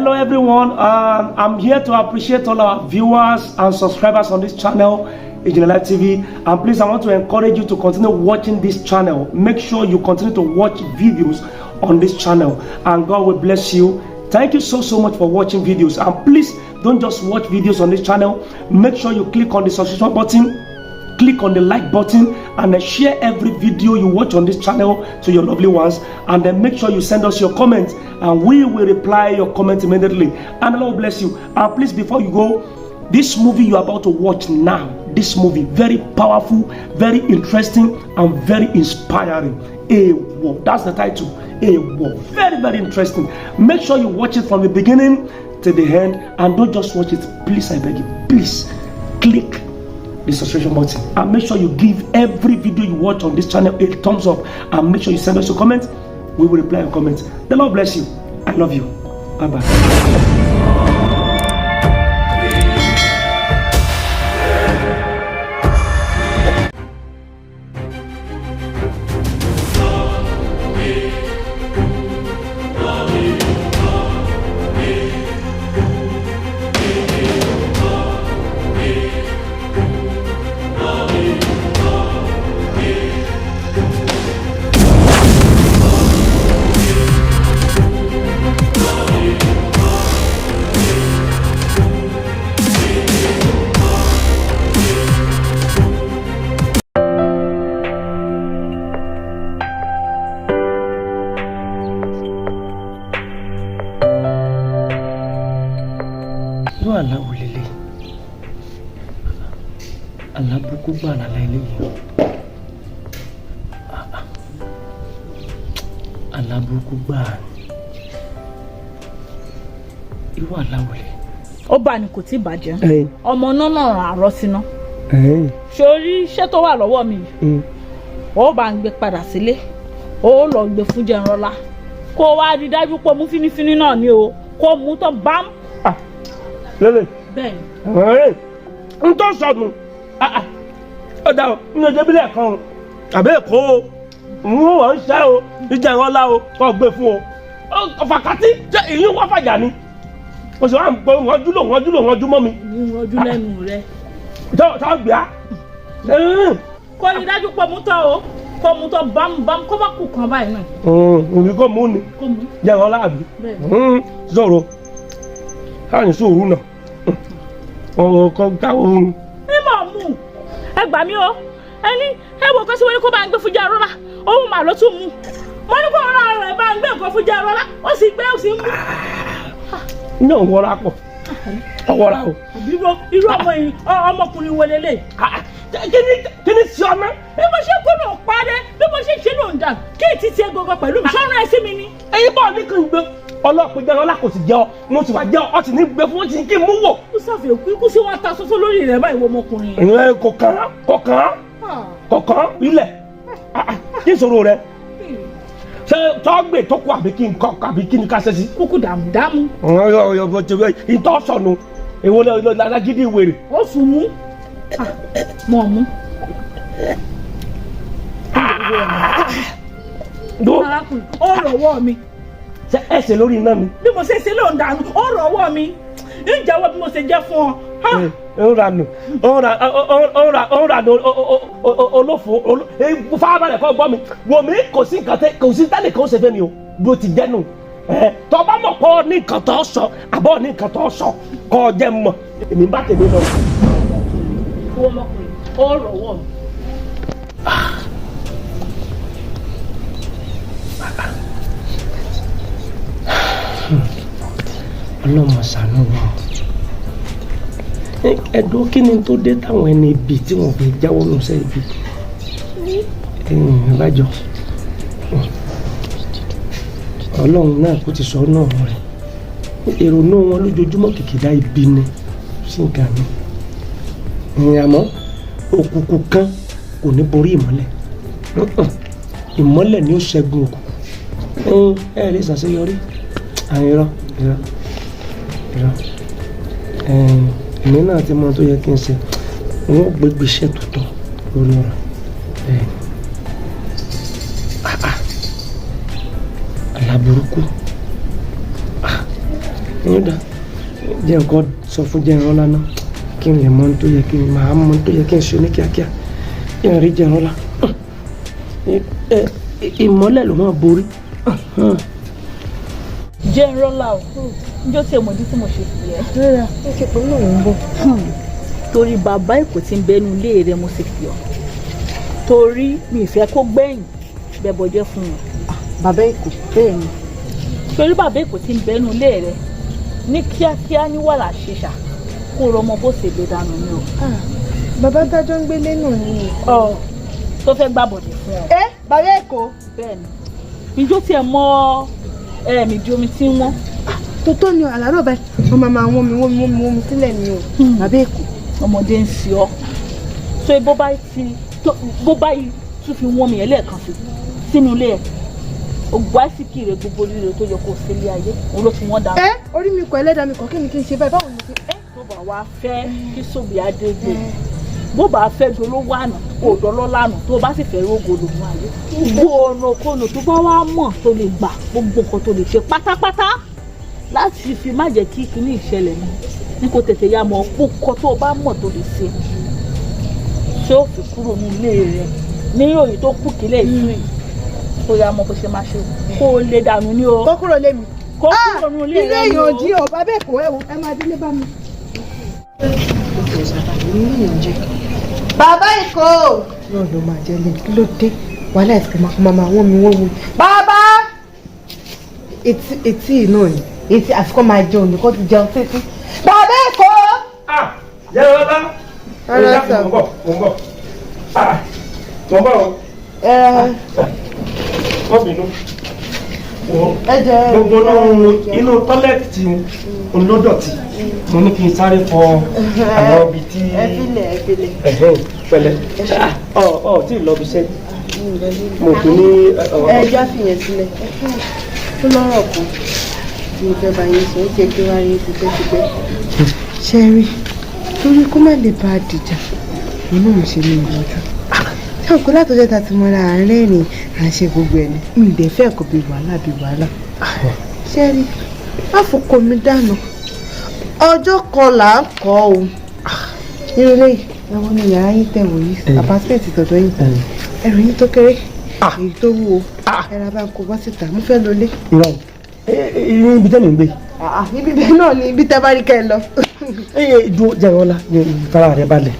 Hello everyone, I'm here to appreciate all our viewers and subscribers on this channel, Ijinle Life TV. And please, I want to encourage you to continue watching this channel. Make sure you continue to watch videos on this channel, and God will bless you. Thank you so, so much for watching videos. And please, don't just watch videos on this channel. Make sure you click on the subscription button, click on the like button, and then share every video you watch on this channel to your lovely ones. And then make sure you send us your comments, and we will reply your comment immediately. And the Lord bless you. And please, before you go, this movie you're about to watch now, this movie, very powerful, very interesting, and very inspiring. Èèwọ̀, that's the title. Èèwọ̀, very, very interesting. Make sure you watch it from the beginning to the end, and don't just watch it. Please, I beg you, please click the subscription button and make sure you give every video you watch on this channel a thumbs up, and make sure you send us a comment. We will reply your comment. The Lord bless you. I love you. Bye bye. Irú àlá wo lélẹ̀? Àlá burúkú gbà lálá eléyìí. Ah, ah. Àlá burúkú gbà ni. Irú àlá wo lélẹ̀? Ó bá ní kò tí ì bàjẹ́. Ọmọ náà náà àárọ̀ síná. Sórí iṣẹ́ tó wà lọ́wọ́ mi yìí, ó bá ń gbé padà sílé, ó lọ gbé fún Jẹnrọlá, kó wá rí dájú pé ó mú fínífíní náà ní o, kó mú tán bám. Lélẹ̀? Bẹ́ẹ̀ ni. N tó sọnù ó dà o, n ò débílẹ̀ kan o, àbẹ́ èkó o, n ò wọ́n ń ṣẹ́ o, ìjà ìrọ̀lá o, kò gbé fún o fàkàtì jẹ́ èyí wá fàjà ni o sì wá ń gbọ́ wọ́n jú lò wọ́n jú lò wọ́n jú mọ́ mi. Ní ojú lẹ́nu rẹ. Tó gbé a. Kó rí dájú pé ó mú tán o, kó mú tán bámúbámú, kó má kù kan báyìí náà. Òbí kò mú ni. Kó mú. Jẹ́ ìrọ̀lá àbí? Bẹ́ẹ̀. Sọ̀rọ̀ káàní sùúrù náà ọ̀rọ̀ kan káwọn. Ẹ máa mú ẹ gbà mí o. Ẹni ẹ wò kó sí wọn ní kó bá ń gbé fún Jẹnrọlá, òun mà ló tún mú. Mo ní kó rán ara rẹ bá ń gbé nǹkan fún Jẹnrọlá, ó sì gbé, ó sì ń mú. Ní òun wọra pọ̀, ọwọ́ra o. Irú ọmọ yìí, ọmọkùnrin wo lélẹ̀? Kí ni sí ọmọ? Bí mo ṣe kó náà parẹ́, bí mo ṣe ṣe lòun dà kí ètí tiẹ̀ gbogbo pẹ̀lú mi sọ́run ẹ sí mi ni. Ẹyin bọ́ọ̀ ní kí n gbé ọlọ́pàá Jẹnrọlá kò sì jẹ́ ọ, mo sì wá jẹ́ ọ, ọ sì ní gbé fún, ó sì ní kí n mú wò. Ó ṣàfihàn ikú sí wọn ta ṣoṣo lórí rẹ báyìí, wọ ọmọkùnrin yẹn. Ẹ kò kàn án, kò kàn án, kò kàn án ilẹ̀. Kí ìṣòro rẹ ṣé tọ́gbè tó kù àbí kí n kọ́ àbí kí ni ká ṣe sí? Kúkú dààmú dààmú. Ìtọ́ sọnù, èwo lágídí wèrè. Ó sùn mú mọ̀ mú. Arákùnrin, ó rọ̀wọ́ mi. Ṣé ẹsẹ̀ lórí iná mi? Bí mo ṣe ṣe ló ń dànù, ó rọ̀wọ́ mi, ń jẹ́wọ́ bí mo ṣe jẹ́ fún ọ. Ó ra nù, ó ra, ó ra, ó ra nù olófo. Fárábalẹ̀ kọ́ gbọ́ mi, wò mí. Kò sí nǹkan tẹ, kò sí tẹ́lẹ̀ kan ó ṣe fẹ́ mi o, bí o ti jẹ́ nù. Tọ́ bá mọ̀ pọ̀ ní nǹkan tó sọ àbọ̀ ní nǹkan tó sọ kọ́ jẹ́ mọ̀, èmi bá tèmi lọ. Ìwọ ọmọkùnrin, ó rọ̀wọ́ mi. Ọlọ́mọ ṣàánú wa o. Ẹ̀dùn kí ni tó dé táwọn ẹni ibi tí wọ́n fi jáwọ́ nù sẹ́ ibi ìbájọ́ Ọlọ́run náà kó ti sọ náà rẹ̀, èrò náà wọn lójoojúmọ́ kìkìdá ibi ni sí nǹkan mi. Àmọ́ òkùnkùn kan kò ní borí ìmọ́lẹ̀, ìmọ́lẹ̀ ni ó ṣẹ́gun òkùnkùn. Ẹ lè ṣàṣeyọrí. Irọ́, irọ́, irọ́. Èmi náà ti mọ tó yẹ kí n ṣe. Wọ́n gbé gbèsè tó tọ́ lórí ọ̀rọ̀ bẹ́ẹ̀. Àlá burúkú. Ẹ̀yìn dà jẹ́ nǹkan sọ fún Jẹ́nrọ́lá náà kí n lè mọ ohun tó yẹ kí n máa mọ ohun tó yẹ kí n ṣe ní kíákíá. Kí n rí Jẹ́nrọ́lá. Ìmọ́lẹ̀ ló máa borí. Jẹ́nrọ́lá o, njó tí èmọ̀dí tí mo ṣe fi ẹ́. Rárá, ó ṣe pẹ̀lú òun bọ̀. Torí bàbá Èkó tí ń bẹnu ilé rẹ mo sì fi ọ́. Torí mi ìfẹ́ kó gbẹ̀yìn bẹ̀bọ̀ jẹ́ fún wọn. Bàbá Èkó, bẹ́ẹ̀ ni. Torí bàbá Èkó tí ń bẹnu ilé rẹ ní kíákíá ní wàrà ṣèṣà kó rọmọ bó ṣe lè dànù ni o. Bàbá dájọ́ ń gbélé náà ni. Ọ tó fẹ́ gbàbọ̀dẹ̀ fún ọ. Ẹ bàbá Èkó. Bẹ́ẹ̀ ni, njó tiẹ̀ mọ ẹ̀ẹ̀mì di omi tí wọ́n. Tòótọ́ ni àlárọ̀ báyìí, wọ́n máa wọ́n mi wọ́n mi wọ́n mi wọ́n mi sílẹ̀ ni o. Bàbá Èkó. Ọmọdé ń ṣe ọ. So bó bá ti bó bá yìí tún fi wọ́n mi yẹn lẹ́ẹ̀kan sí sínú ilé ẹ̀. Ògùn àìsíkì rẹ̀ gbogbo lílo tó yẹ kó o ṣe ilé ayé, òun ló fi wọ́n dànù. Ẹ orí mi kọ ẹlẹ́dàá mi kọ, kí ni kí n ṣe báyìí, báwo ni kí. Tó bá wá fẹ́ kí sóbì adégbè, bó bá fẹ́ dolówó àná kò dọ́lọ́ lánàá, tó bá sì fẹ́ rógo lòun ayé. Gbogbo ọ̀nà kọ̀nà tó bá wá mọ̀ tó lè gbà, gbogbo nǹkan tó lè ṣe pátápátá láti fi má jẹ́ kí kinní ìṣẹ̀lẹ̀ mi ní kò tètè yá mọ̀ kó tó bá mọ̀ tó lè ṣe. Ṣé ó fi kúrò ní ilé rẹ̀ ní òyì tó kù kílẹ̀ ìlú yìí kó yá mọ̀ bó ṣe máa ṣe kó o lè dànù ní o. Kó kúrò lé mi. Kó kúrò ní ilé rẹ̀ ní o. Ilé ìyànjú ọ̀ bàbá Èkó ẹ̀ wò ẹ máa délé bá mi. Bàbá Èkó. Náà ló máa jẹ́ lẹ́yìn kí ló dé wàhálà ìsìnkú máa máa wọ́n mi wọ́n mi. Bàbá etí náà ni etí àfikún máa jẹun nìkan ti jẹun títí. Bàbá Èkó. Jẹ́nrọ́lá. Rárá sà. Mo ń bọ̀, mo ń bọ̀. Mo ń bọ̀ o. Wọ́n bínú. Ẹ jẹ́ Gbogbo inú tọ́lẹ̀tì olódọ̀tí mo ní kí n sáré fọ àwọn ibi tí. Ẹ filẹ̀, ẹ filẹ̀. Ẹ̀hẹ́n, pẹ̀lẹ́. Ọ ọ tí ì lọ bí iṣẹ́. Mo tún ní. Ẹ já fìyẹn sílẹ̀. Ó lọ́rọ̀ kan tí mo fẹ́ bá yín sọ, ó ti gbé wá rí tipẹ́tipẹ́. Ṣé rí torí kó má lè bá a dìjà inú mi ṣe ní ìyọjú. Ṣé òkú látọjọ́ ta ti mọ́ra à ń rẹ́rìn-ín à ń ṣe gbogbo ẹ̀ ni mi ì dẹ̀ fẹ́ kó bí wàhálà bí wàhálà. Ṣé rí má fọkọ mi dànù ọjọ́ kan là ń kọ́ o. Nínú ilé yìí ẹ̀wọ̀n ni yàrá yín tẹ̀ wò yìí apartment tọ̀dọ̀ yìí ẹrù yín tó kéré èyí tó wúwo ẹ̀rọ bá ń kó bọ́ síta mo fẹ́ lọ lé. Irọ́ ibi tẹ́mi ń gbé. Ibi bẹ́ẹ̀ náà ni ibi tẹ́ bá rí kẹ́ ẹ lọ. Dúró Jẹ́nrọ́lá, fara rẹ balẹ̀.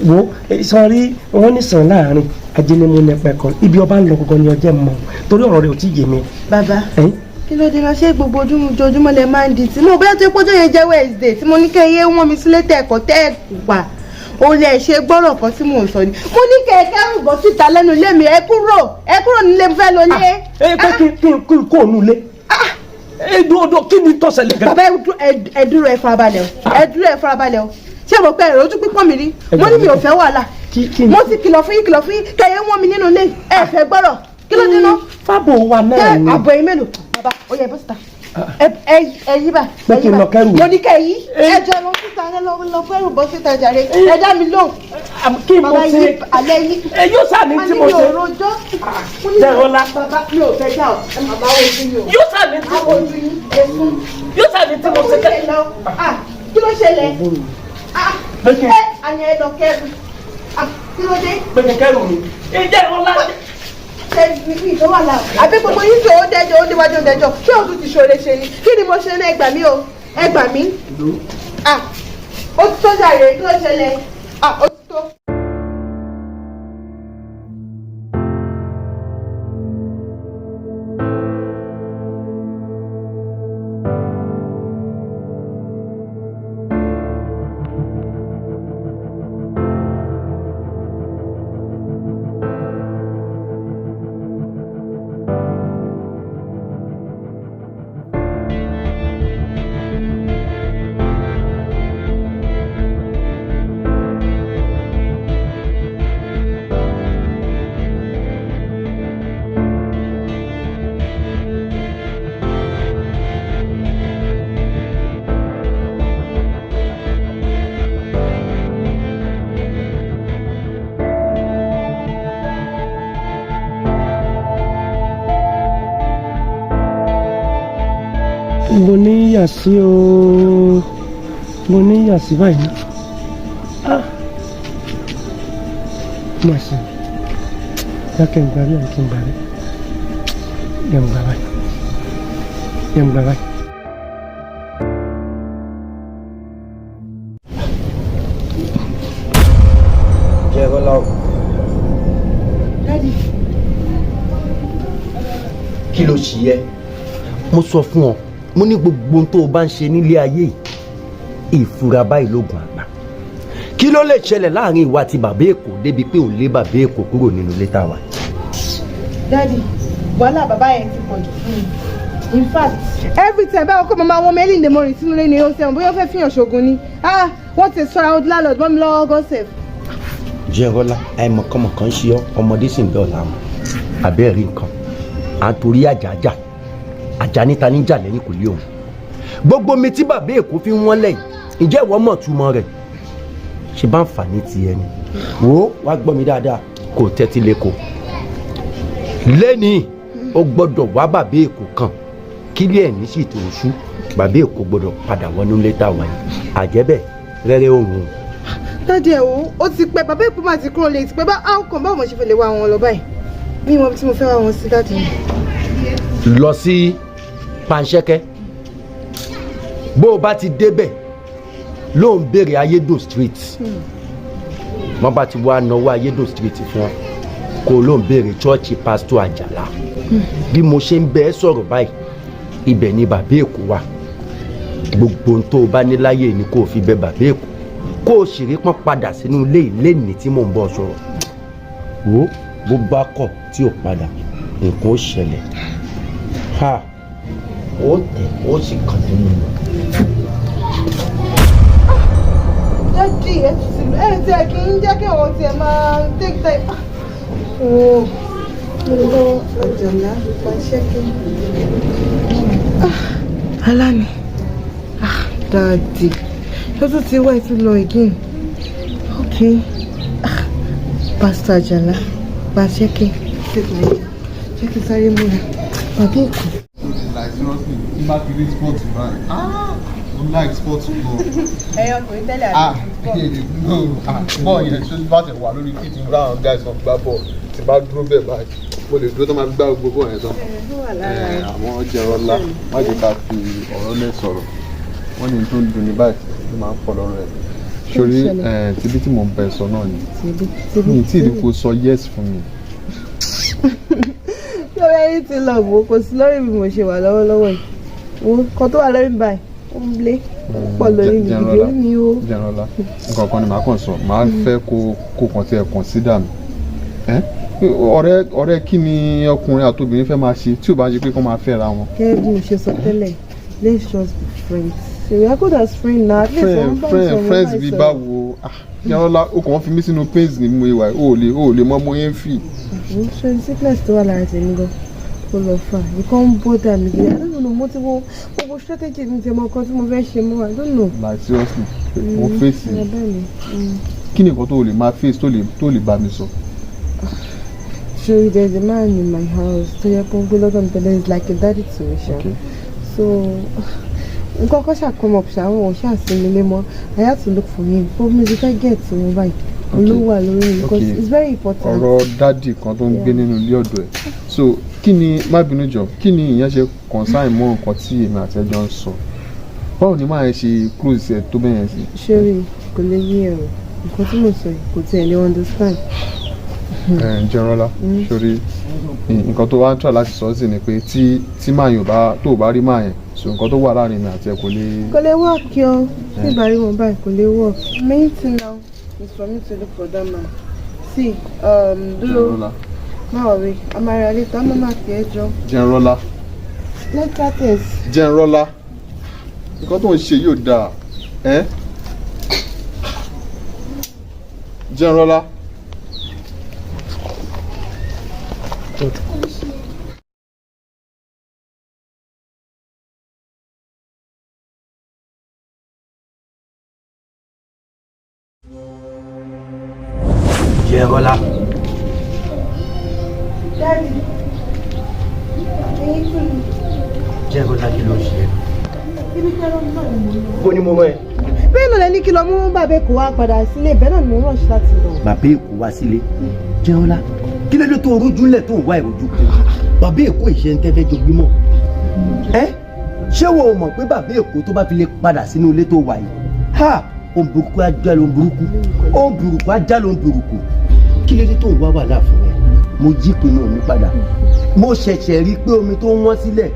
Wo sọrí wọn ní sàn láàrin ajẹnimu nípa ẹ̀kọ́ ibi ọba ń lọ gangan ni ọjẹ́ mọ̀ torí ọ̀rọ̀ rẹ ò tí ì yé mi. Bàbá kí ló dé náà ṣé gbogbo ojoojúmọ́ lẹ máa ń di tí mo bóyá tó pọ́jọ́ yẹn jẹ́ Wednesday tí mo ní kẹ́ ẹ yé wọ́n mi sílé tẹ̀kọ́ tẹ́ wà ó lè ṣe gbọ́rọ̀ kan tí mò ń sọ ni mo ní kẹ́ ẹ kẹ́rù bọ́ síta lẹ́nu ilé mi ẹ kúrò ẹ kúrò nílé mo fẹ́ lọ lé. Ẹ pé kí n kó òun lé. Ẹ dúró kí ni tó ṣẹlẹ̀ gan. Bàbá ẹ dúró ẹ farabalẹ̀ o ẹ dúró ẹ farabalẹ̀ o ṣé mo pẹ́ ẹ̀rọ ojú pípọ́n mi rí mo ní mi ò fẹ́ wàhálà mo ti kìlọ̀ fún yín kìlọ̀ fún yín kẹ́ ẹ wọ́n mi nínú ilé ẹ fẹ́ gbọ́rọ̀ kí ló dé náà. Fábò wa náà ni. Àbọ̀ ẹ̀yin mélòó bàbá ó yẹ bọ́ síta ẹ yí bá Pé kí n lọ kẹ́rù. Mo ní kẹ́ yí ẹ jọ lọ síta ẹ lọ lọ kẹ́rù bọ́ síta jàre ẹ dá mi lóhùn. Kí mo Bàbá ṣe yí alẹ́ yí. Ẹ yóò sá ní tí mo ṣe. A ní mi ò rojọ́. Jẹ́nrọ́lá. Bàbá mi ò fẹ́ já o ẹ bàbá wo ojú mi o. Yóò sá ní tí mo Àwọn ojú yín ẹ fún. Yóò sá ní tí mo ṣe kẹ́. Kí ló ṣẹlẹ̀? Ẹ àyàn ẹ lọ kẹ́rù. Kí ló dé? Pé kí n kẹ́rù mi. Jẹ́nrọ́lá. Àbí gbogbo yín tí ó dẹjọ́ ó déwájú ó dẹjọ́ ṣé òtún ti ṣoore ṣe ni kí ni mo ṣe ní ẹ gbà mí o ẹ gbà mí. Ó ti tó jàre kí ló ṣẹlẹ̀? Ó ti tó. Mo ní yà sí o, mo ní yà sí báyìí náà. Ah, má ṣe yá kí n gbà bí kí n gbà bí yẹ n gbà báyìí, yẹ n gbà báyìí. Jẹ́rọ́lá o. Daddy. Kí ló ṣì yẹ? Mo sọ fún ọ, mo ní gbogbo ohun tó o bá ń ṣe nílé ayé yìí, ìfura báyìí lóògùn àgbà. Kí ló lè ṣẹlẹ̀ láàrin ìwà àti bàbá Èkó débi pé òun lé bàbá Èkó kúrò nínú ilé tá a wà? Daddy, wàhálà bàbá yẹn ti pọ̀ jù fún mi. In fact, every time báwo kọ́ mo máa wọ́n mẹ́lì in the morning sínú ilé ni ó sẹ́wọ̀n bóyá ó fẹ́ fihàn ṣoògùn ni. Ah, wọ́n ti sọ̀rọ̀ àwọn landlord mọ́ mi lọ́wọ́ gan sef. Jẹ́rọ́lá, àìmọ̀kànmọ̀kàn ń ṣe ọ́, ọmọdé sì ń bẹ́ ọ̀la mọ̀. Àbẹ́ rí nǹkan, à ń torí àjàjà àjà níta níjà lẹ́yìn kò lé òun. Gbogbo mi tí bàbá Èkó fi ń wọ́n lẹ́yìn, ǹjẹ́ ìwọ mọ̀ túmọ̀ rẹ̀? Ṣe bá ń fà ní tiẹ̀ ni? Wò ó, wá gbọ́ mi dáadáa, kò tẹ́tí lẹ́kọ̀ọ́ lẹ́ni, ó gbọ́dọ̀ wá bàbá Èkó kan kílé ẹ̀ ní sì tó oṣù. Bàbá Èkó gbọ́dọ̀ padà wọnú létà wáyé, àjẹ́bẹ̀ rẹ́rẹ́ òun. Daddy, ẹ̀ wò ó ti pẹ́ bàbá Èkó máa ti kúrò lè ti pẹ́ bá how come, báwo mo ṣe fẹ́ lè wá wọn lọ báyìí? Mi mọ ibi tí mo fẹ́ wá wọn sí, Daddy. Lọ sí Panṣẹ́kẹ́. Bó o bá ti débẹ̀, ló ń béèrè Ayédùn Street. Wọ́n bá ti wá náwó Ayédùn Street fún ọ, kó o ló ń béèrè chọ́ọ̀chì Pásítọ̀ Àjàlá. Bí mo ṣe ń bẹ ẹ́ sọ̀rọ̀ báyìí, ibẹ̀ ni bàbá Èkó wà. Gbogbo ohun tó o bá ní láyé ni kó o fi bẹ bàbá Èkó, kó o sì rí pọ́n padà sínú ilé ìlénìí tí mò ń bọ̀ sọ̀rọ̀. Wo, bó bá kọ̀ tí ò padà, nǹkan ó ṣẹlẹ̀ ha, ó tẹ̀, ó sì kàn nínú lọ. Daddy, ẹ ti ẹ ti ẹ kì í jẹ́ kí àwọn tiẹ̀ máa take time. Oh, mo lọ Àjàlá Panṣẹ́kẹ́. Aláni, ah, Daddy, ṣé tún ti wá ẹ tún lọ again? Okay, ah, Pastor Àjàlá Panṣẹ́kẹ́, jẹ́ kí n sáré múra bàbá Èkó. Like seriously, tí bá ti rí sport báyìí, ah, mo like sport gan. Ẹyọ ọkùnrin tẹ́lẹ̀. Ah, no, ah, bọ́ọ̀ yẹn tó bá ti wà lórí pitch, ń bá àwọn guys kan gbá bọ́ọ̀, tí bá dúró bẹ́ẹ̀ báyìí, mo lè dúró tó máa gbá gbogbo bọ́ọ̀ yẹn tán. Àwọn Jẹrọlá, má jẹ́ ká fi ọ̀rọ̀ lẹ̀ sọ̀rọ̀. Wọ́n ní tó ń dun ní báyìí ló máa ń pọ̀ lọ́rọ̀ ẹ̀. Sórí tibí tí mò ń bẹ sọ náà ni. Mi tí ì rí kó sọ yes fún mi. Lórí ẹni tí lọ wò, kò sí lórí bí mo ṣe wà lọ́wọ́lọ́wọ́ yìí. Wo kan tó wà lórí mi báyìí, ó ń lé ó pọ̀ lórí mi gidi, ó ní o. Jẹrọlá, nǹkan kan ni màá kàn sọ, màá fẹ́ kó kàn tiẹ̀ consider mi. Ọ̀rẹ́ ọ̀rẹ́, kí ni ọkùnrin àti obìnrin fẹ́ máa ṣe tí ò bá ṣe pé kó máa fẹ́ra wọn? Gẹ́gẹ́ bí mo ṣe sọ tẹ́lẹ̀, let's just be friends. So we are good as friends now, at least. Friend, friend, friends bíi báwo? Ah, Jẹrọlá, o kàn fi mí sínú pains ní mo ìwà, o ò lè mọ mo yẹn ń fì. Ṣe sickness tó wà lára tèmi gan kó lọ fà, nǹkan ń bother mi gidi. I don't know, mo ti wo gbogbo strategy mi, ti mọ nǹkan tí mo fẹ́ ṣe mọ́. I don't know. Like seriously, mo face. Mm. Kí ni nǹkan tó lè máa face tó lè bá mi sọ? Sure, there's a man in my house tó yẹ kó ń gbé lọ́dọ̀ mi tẹ́lẹ̀, is like a daddy to me ṣá. So nǹkan kan ṣáà come up ṣá, wọn ò ṣáà sí mi lé mọ́. I had to look for him, but mi ti fẹ́ get wọn báyìí, olówó wà lórí mi because it's very important. Ọ̀rọ̀ daddy kan tó ń gbé nínú ilé ọ̀dọ̀ ẹ̀, so kí ni, má bínú jọ, kí ni ìyẹn ṣe concern mọ́ nǹkan tí èmi àti ẹjọ́ ń sọ? Báwo ni máa ṣe close ẹ tó bẹ́yẹn sí? Ṣeré kò lè yí ẹ o, nǹkan tí mo sọ yìí kò tiẹ̀ lè understand. Ẹ Jẹrọlá, sórí nǹkan tó wá ń try láti sọ sí ni pé tí máa yàn bá tó bá rí máa yẹn, so nǹkan tó wà láàrin mi àti ẹ kò lè. Kò lè work yo, tí ìbá rí wọn báyìí kò lè work. Main thing now is for me to look for that man. See, dúró. Jẹrọlá. Má worry, a máa ra later, a máa máa pè é jọ. Jẹrọlá. Let's practice. Jẹrọlá, nǹkan tó ń ṣe yóò dáa ẹ, Jẹrọlá. Jẹrọlá. Daddy, ẹyin tún ni. Jẹrọlá, kí ló ń ṣe é? Ibi tẹ́rọ náà ni mo lọ. Bó ni mo mọ ẹ. Bẹ́ẹ̀ náà lẹni kí lọ mú bàbá Èkó wá padà sílé, bẹ́ẹ̀ náà ni mo ránṣẹ́ láti lọ. Bàbá Èkó wá sílé, Jẹ́rọlá, kí ló dé tó rújú lẹ̀ tó ń wá ìrojú kiri? Bàbá Èkó ìṣe ń tẹ́fẹ́ jọ gbímọ̀ ẹ. Ṣé wo mọ̀ pé bàbá Èkó tó bá fi lè padà sínú ilé tó wà yìí, ha, ohun burúkú ajá ló ń burúkú, ohun burúkú ajá ló ń burúkú. Kí ló dé tó ń wá wàhálà fún ẹ? Mo yí ìpinnu mi padà. Mo ṣẹ̀ṣẹ̀ rí i pé omi tó ń wọ́n sílẹ̀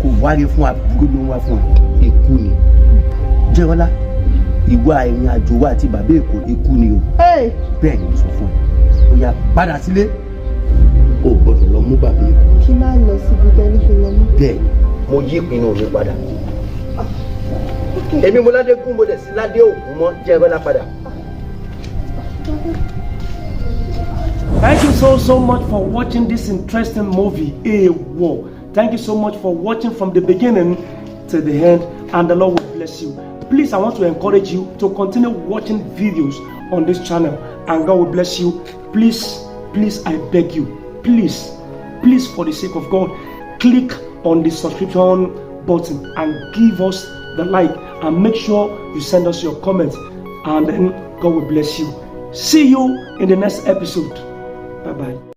kò wáre fún aburú ló ń wá fún ẹ, ikú ni. Jẹ́rọlá, ìwà ìrìn àjò wa àti bàbá Èkó, ikú ni o. Bẹ́ẹ̀ ni mo sọ fún ẹ. Ó yá, padà sílé, o gbọ́dọ̀ lọ mú bàbá Èkó. Kí má lọ síbi tẹ́ni kí n lọ mú. Bẹ́ẹ̀ ni, mo yí ìpinnu mi padà. Èmi mo ládé kún, mo dẹ̀ sí ládé òkú mọ́. Jẹ́rọlá, padà. Thank you so, so much for watching this interesting movie, Ewo. Thank you so much for watching from the beginning to the end, and the Lord will bless you. Please, I want to encourage you to continue watching videos on this channel, and God will bless you. Please, please, I beg you, please, please, for the sake of God, click on the subscription button and give us the like, and make sure you send us your comments, and then God will bless you. See you in the next episode. Bye bye.